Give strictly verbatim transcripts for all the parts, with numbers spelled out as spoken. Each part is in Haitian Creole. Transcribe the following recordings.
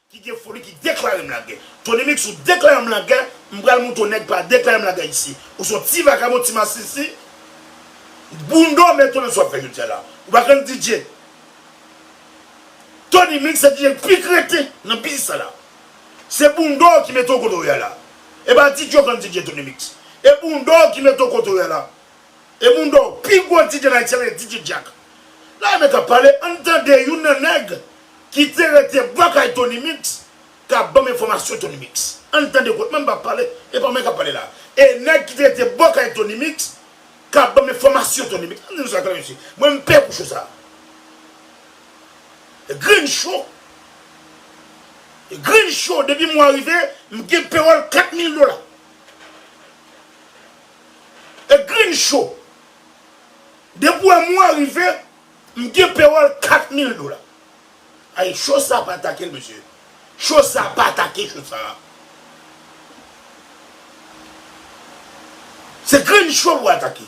Ki gen foli, ki deklare m lagè. Tony Mix, ou deklare m lagè, m pral montre w nèg pa deklare m lagè isi. Ou se yon ti vakabon, ti masisi. Bounda w mete w nan sa w ap fè jodi a la. Ou pa konn D J. Tony Mix se D J k pi kreten nan biznis sa la. Se bounda w ki mete w kote w ye a la. E pa D J yo konn D J Tony Mix. E bounda w ki mete w kote w ye a la. E bounda w pi gwo D J nan Ayiti a rele D J Jack. La men k ap pale, ann tande youn nan nèg ki te rete bò kay Tony Mix k ap ban m enfòmasyon Tony Mix. Ann tande kote mwen m p ap pale, e pa mwen k ap pale la. E nèg ki te rete bò kay Tony Mix k ap ban m enfòmasyon Tony Mix. Ann di nou sa klè mesye. Mwen m pè pou cho sa. Grenn cho. Grenn cho, depi mwa rive, m gen pewòl kat mil dola. E Green Show. Depi w wè mwa rive, m gen pewòl kat mil dola. Ay, cho sa pa atake l, mesye. Cho sa pa atake cho sa. Se Green Show pou atake.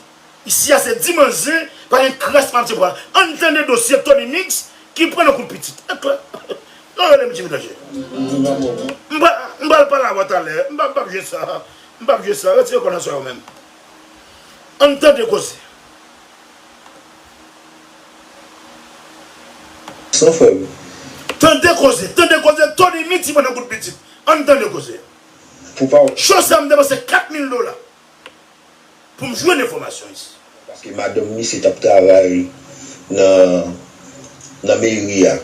Isi a se di manzè, pa gen kras manzè pou ann tande dosye Tony Mix ki pran nan kout pitit. E klè. Non, rele m Jimmy Danje. M pa, m pral pale avè w talè. M pa, m p ap jwe sa. M p ap jwe sa. Retire kò nan swa yo menm. Ann tande koze. San frè m. Tande koze, tande koze, Tony Mix pran nan kout pitit. Ann tande koze. Pou pa. Cho sa m depanse kat mil dola pou m jwenn enfòmasyon isi. Paske madanm misye t ap travay nan, nan meri a.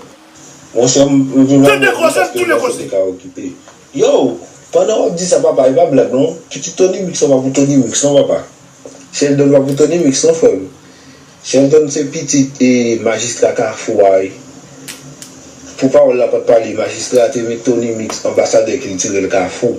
Monchè, m, m vin nan mòg wi paske m panse w te ka okipe. Yo, pandan w ap di sa, papa, e pa blag non. Pitit Tony Mix lan pa pou Tony Mix non, papa. Sheldon pa pou Tony Mix non, frè m. Sheldon se pitit e majistra Kafou a wi. Pou pawòl la pa t pale, majistra te met Tony Mix anbasadè kiltirèl Kafou.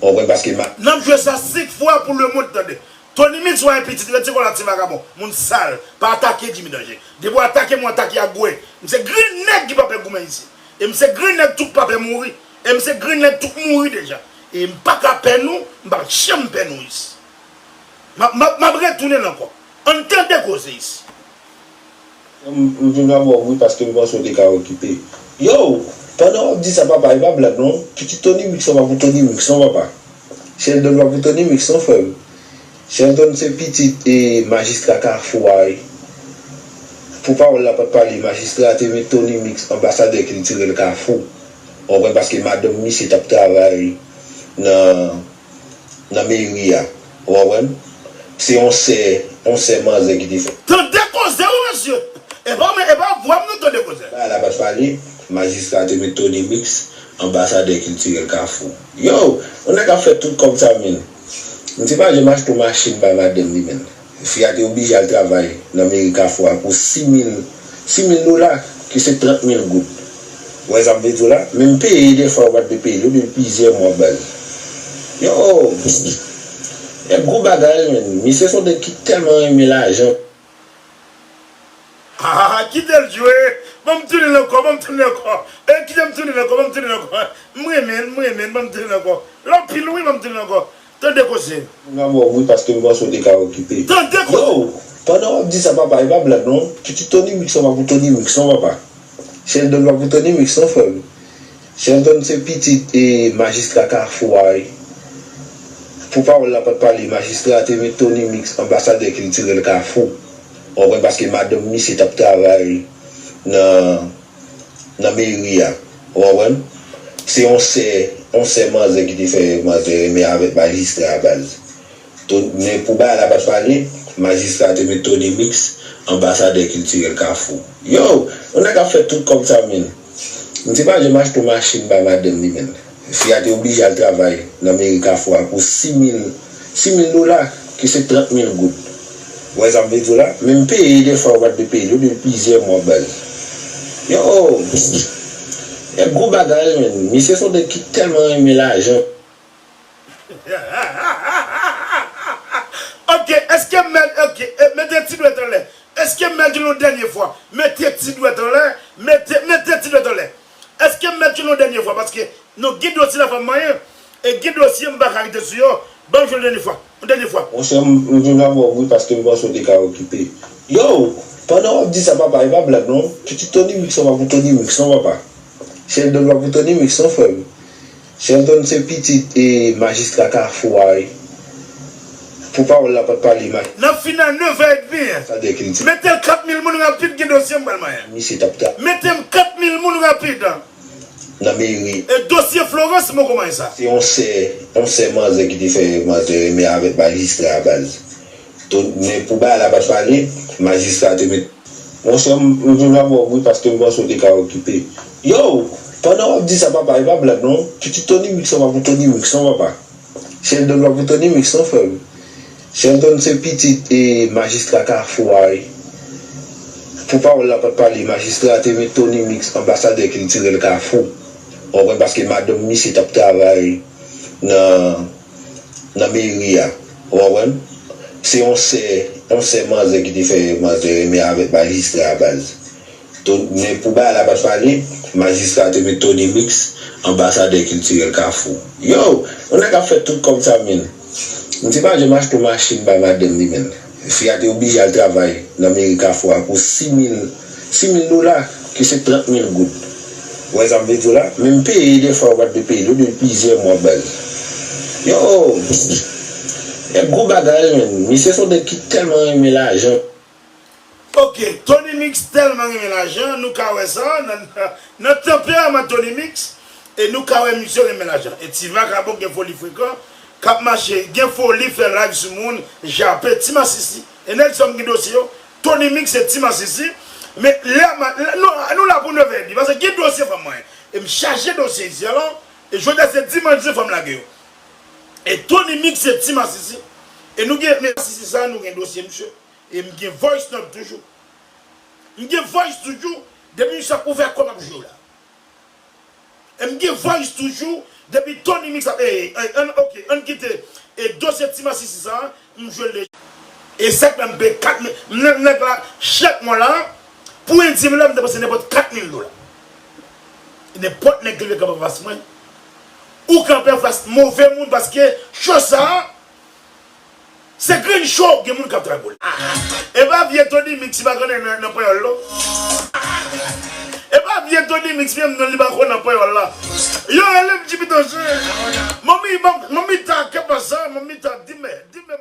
Ou konprann paske ma. N ap jwe sa senk fwa pou lemonn tande. Tony Mix wè yon pitit, retire kò la ti vakabon. Moun sal, pa atake Jimmy Danje. Depi w atake m, w atake ak gwe. M se grenn nèg ki pa pè goumen isi. E m se grenn nèg tout pa pè mouri. E m se grenn nèg tout mouri deja. E m pa ka pè nou, m p ap janm pè nou isi. M ap, m ap, m ap retounen ankò. Ann tande koze isi. M, m vin nan mòg wi paske m panse w te ka okipe. Yo, pandan w ap di sa papa, e pa blag non. Pitit Tony Mix lan pa pou Tony Mix non papa. Sheldon pa pou Tony Mix non frè m. Sheldon se pitit e majistra Kafou a wi. Pou pawòl la pa t pale, majistra te met Tony Mix anbasadè kiltirèl Kafou. Ou konprann paske madanm misye t ap travay nan nan meri a. Ou konprann? Se yon sè, yon sè manzè ki te fè. Tande koze wi mesye. E pa mwen, e pa vwa m nou tande koze. Bagay la pa t pale, majistra te met Tony Mix anbasadè kiltirèl Kafou. Yo, yon nèg ap fè tout kòb sa menm. M te pa janm achte yon machin bay madanm li menm. Fi a te oblije al travay nan meri Kafou a pou sis mil, sis mil dola, ki se trant mil goud. Ou wè sa m vle di w la? Menm peye dèfwa ou pa t vle peye l, ou dwe l plizyè mwa baz. Yo, e gwo bagay menm. Misye se yon nèg ki tèlman renmen lajan. Ah, kite l jwe. Ban m tounen l ankò, ban m tounen l ankò. E kite m tounen l ankò, ban m tounen l ankò. M renmen l, m renmen l, ban m tounen l ankò. L anpil wi, ban m tounen l ankò. Tande koze. Nan mòg wi paske m panse w te ka okipe. Tande koze. Yo, pandan w ap di sa papa, e pa blag non. Pitit Tony Mix lan pa pou Tony Mix non papa. Sheldon pa pou Tony Mix non frè m. Sheldon se pitit e majistra Kafou a wi. Pou pawòl la pa t pale, majistra te met Tony Mix anbasadè kiltirèl Kafou. Ou konprann paske madanm misye t ap travay nan nan meri a. Ou konprann? Se yon sè, yon sè manzè ki te fè manzè renmen avèk majistra a baz. Men pou bagay la pa t pale, majistra te met Tony Mix anbasadè kiltirèl Kafou. Yo, yon nèg ap fè tout kòb sa menm. M te pa janm achte yon machin bay madanm li menm. Fi a te oblije al travay nan meri Kafou a pou sis mil, sis mil dola, ki se trant mil goud. Ou wè sa m vle di w la? Menm peye dèfwa ou pa t vle peye l, ou dwe l plizyè mwa baz. Yo, e gwo bagay menm. Misye se yon nèg ki tèlman renmen lajan. Ok, èske mèt, ok, e, mete ti dwèt anlè. Èske mèt yon dènye fwa? Mete ti dwèt anlè, mete, mete ti dwèt anlè. Èske mèt yon dènye fwa? Paske nou gen dosye la fè m manyen, e gen dosye m pa ka rete sou yo. Ban m jwe yon dènye fwa. Yon dènye fwa. Monchè, m, m vin nan mòg wi paske m panse w te ka okipe. Yo, pandan w ap di sa papa, e pa blag non. Pitit Tony Mix lan pa pou Tony Mix non papa. Sheldon pa pou Tony Mix non frè m. Sheldon se pitit e majistra Kafou a wi. Pou pawòl la pa t pale, maj- Nan final nevè edmi an. Sa de kilti. Mete l kat mil moun rapid, gen dosye m pral manyen. Misye t ap ta. Mete m kat mil moun rapid. Nan meri. E dosye Florence, mwen konprann sa. Se yon sè, yon sè manzè ki te fè manzè renmen avèk majistra a baz. Tout, men pou bagay la pa t pale, majistra te met. Monchè, m, m vin avè w wi, paske m panse w te ka okipe. Yo! Pandan w ap di sa, papa, e pa blag non. Pitit Tony Mix, sa pa pou Tony Mix non, papa. Sheldon pa pou Tony Mix non, frè m. Sheldon se pitit e majistra Kafou a wi. Pou pawòl la pa t pale, majistra a te met Tony Mix anbasadè kiltirèl Kafou. Ou konprann, paske madanm misye t ap travay nan, nan meri a. Ou konprann? Se yon sè, yon sè manzè ki te fè manzè renmen avèk majistra a baz. Ton-, men pou bagay la pa t pale, majistra a te met Tony Mix anbasadè kiltirèl Kafou. Yo! Yon nèg ap fè tout kòb sa, men. M te pa janm achte yon machin bay madanm li, men. Fi a te oblije al travay nan meri Kafou a pou sis mil, sis mil dola, ki se trant mil goud. Ou wè sa m vle di w la? Men m peye defwa, ou pa t vle peye l, yo dwe plizyè mwa baz. Yo! E gwo bagay, men. Misye se yon nèg ki tèlman renmen lajan. Ok, Tony Mix tèlman renmen lajan, nou ka wè sa nan, nan tanperaman Tony Mix, e nou ka wè misye renmen lajan. E ti vakabon gen foli frekan, k ap mache, gen foli fè live sou moun, jape, ti masisi. E nèg sa m gen dosye yo, Tony Mix se ti masisi. Men lè a, nou, nou la pou nevè edmi, paske gen dosye fanm mwen. E m chaje dosye isi a la, e jodi a se dimanch se fanm lage yo. E Tony Mix se ti masisi. E nou gen, men masisi sa, nou gen dosye misye. E m gen voice note toujou. M gen voice toujou. Depi misye ap ouvè kò m ap jwe w la. E m gen voice toujou. Depi Tony Mix ap, e, e, ann, ok, ann kite. E dosye ti masisi sa, m jwe l deja. E sa k fè m peye kat mil, m nan nèg la, chak mwa la, pou entim la, m depanse nenpòt kat mil dola. Nenpòt nèg ki leve kanpe anfas mwen, ou kanpe anfas move moun, paske cho sa, se grenn cho, gen moun k ap travay pou li. E pa vye Tony Mix li pa konnen nan, nan panyòl non. E pa vye Tony Mix menm non li pa konnen nan panyòl la. Yo, rele m Jimmy Danger. Manmi, manmi ta, ke pasa, manmi ta, dime, dime.